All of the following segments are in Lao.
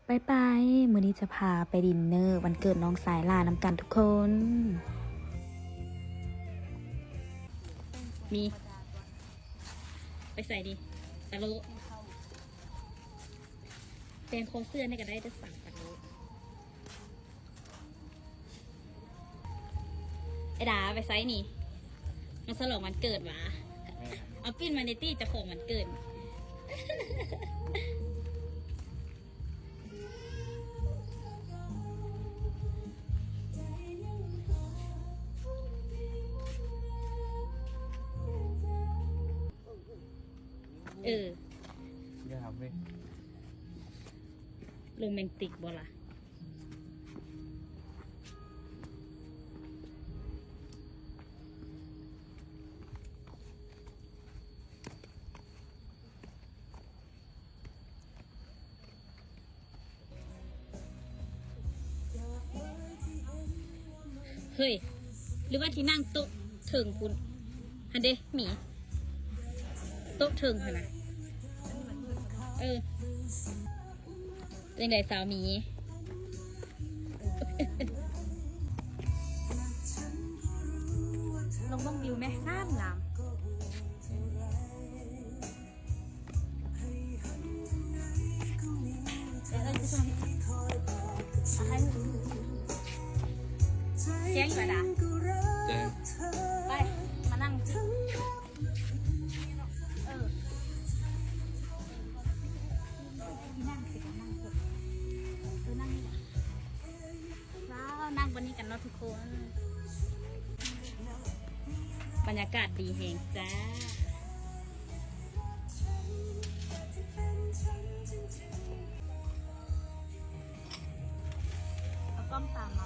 ບາຍບາຍ ມື້ນີ້ຈະພາໄປດິນເນີວັນເກີດນ້ອງຊາຍຫຼ້ານຳກັນທຸກຄົນ. ມີ ໄປໃສດີ? ຕາໂລ ແຕ່ງຄໍເສື້ອນີ້ກໍໄດ້ ແຕ່ສັ່ງຕາໂລ. ໄອ້ດາ ໄປໃສນີ້? ມາສະຫຼອງວັນເກີດຫວາ? ເອົາ ປິ່ນມາແດ່ຕິ ເຈົ້າຂອງວັນເກີດ. ເອີ ງາມເວີຍ ໂຣແມນຕິກບໍ່ລະ? ເຮີ້ຍ ຫຼືວ່າທີ່ນັ່ງໂຕະເທິງພຸ້ນ ຫັ້ນເດ ໝີ ໂຕະເທິງຫັ້ນນະ. ເອີ ເປັນຈັ່ງໃດສາວໝີ? ລົງເບິ່ງວິວແມ ງາມໆ. ແຈ້ງຢູ່ບໍ່ດາ? ແຈ້ງ. ໄປ ມານັ່ງ ເອີ ນັ່ງ ນັ່ງ ເອີ ນັ່ງນີ້ລະ. ວ້າວ ນັ່ງບ່ອນນີ້ກັນເນາະທຸກຄົນ ບັນຍາກາດດີແຮງຈ້າ. ເອົາກ້ອງຕາມມາ.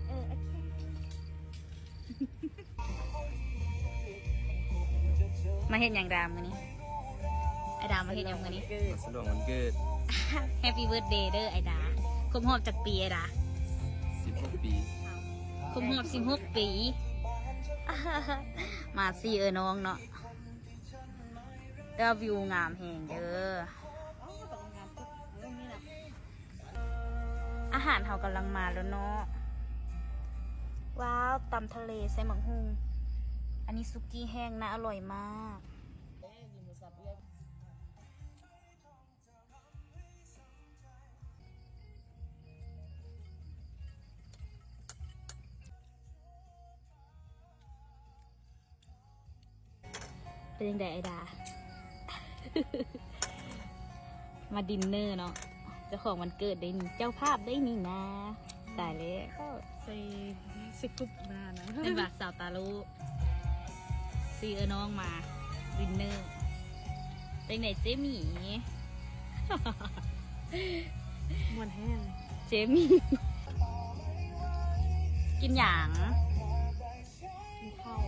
ເອີ ໂອເຄ. ມາເຮັດຫຍັງດາມມື້ນີ້? ໄອ້ດາມມາເຮັດຫຍັງມື້ນີ້? ມາສະຫຼອງວັນເກີດ. ແຮັບປີ້ເບີດເດເດີໄອ້ດາ. ຄົບຮອບຈັກປີໄອ້ດາ? ສິບຫົກປີ. ຄົບຮອບສິບຫົກປີ. ມາສີ່ເອື້ອຍນ້ອງເນາະ ແຕ່ວ່າວິວງາມແຮງເດີ. ອາຫານເຮົາກຳລັງມາແລ້ວເນາະ. ວ້າວ ຕຳທະເລໃສ່ໝາກຫຸ່ງ. ອັນນີ້ສຸກີ້ແຫ້ງ ໜ້າອະລ່ອຍມາກ. ເປັນຈັ່ງໃດໄອ້ດາ? ມາດິນເນີເນາະ ເຈົ້າຂອງວັນເກີດໄດ້ນີ້ ເຈົ້າພາບໄດ້ນີ້ນາ. ຕາຍແລ້ວ ໃສ່ ໃສ່ກຸບມານະ ແມ່ນວ່າສາວຕາໂລ ຊື້ເອື້ອຍນ້ອງມາດິນເນີ. ເປັນຈັ່ງໃດເຈໝີ? ມ່ວນແຮງ ເຈໝີ ກິນຫຍັງ? ກິນເຂົ້າ.